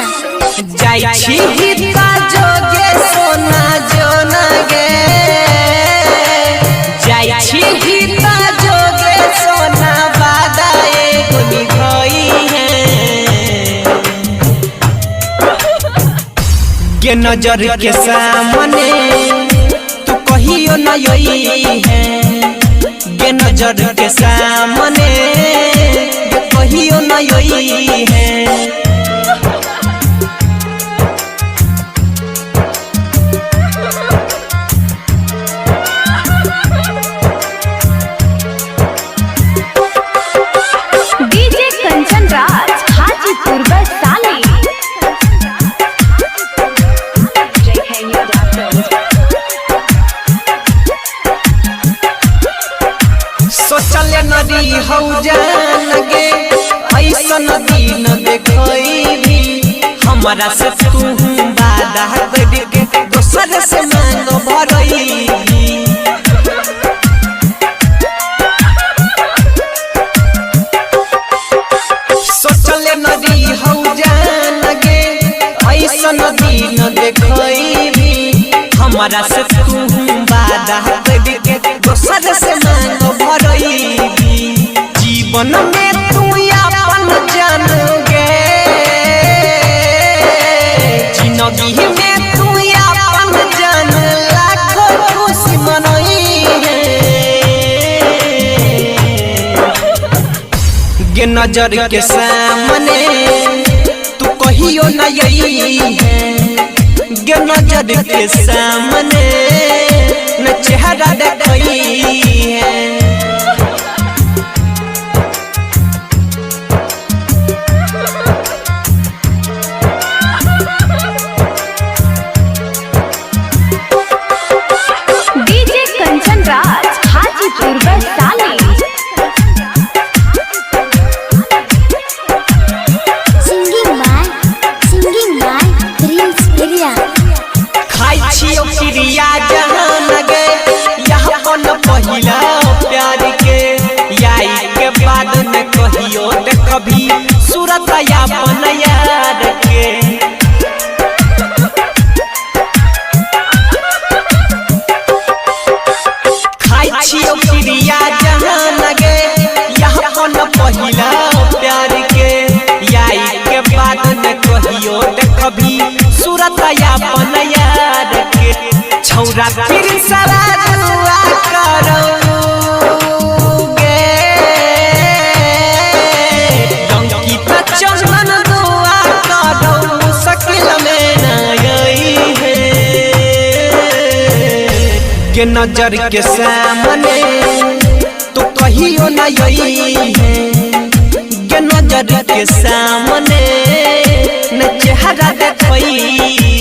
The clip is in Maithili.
Chausima. जाई छी हिता जोगे सोना जोना गे, जाई छी हिता जोगे सोना वादा एगो निभाई है। गे नजर के सामने तू कहियो न आई है, गे नजर के सामने गे कहियो न आई है। डीजे कंचन राज हाजीपुर वैशाली। सोचल नदी हौ जान गे ऐसन दिन देखैबी, हमरा से तू वादा करके दोसर से मांग भरैबी। सोचल नदी हौ जान गे ऐसन दिन देखैबी, हमरा से तू वादा करके दोसर से मांग भरैबी। जीवन में तू अपन जान गे, जिंदगी में तू अपन जान लाखों खुशी मनई है। गे नजर के सामने तू कहियो न आई है, गे नजर के सामने न चेहरा देखई है। DJ Kanchan Raj Hajipur Vaishali. Singing by Prince Area. खाई छियो क्रिया जहान गे यह अपन पहिला प्यार के, याई के बाद न कहियो देखबी सूरत अपन यार के। खाई छियो क्रिया जहान गे यह अपन पहिला प्यार के, याई के बाद न कहियो देखबी सूरत अपन यार के। छौरा फिर सारा दुआ करोगे, डंकी त चंदन दुआ करो मुश्किल में न आई है। गे नजर के सामने तू कहियो न आई है, गे नजर के सामने न चेहरा देखई।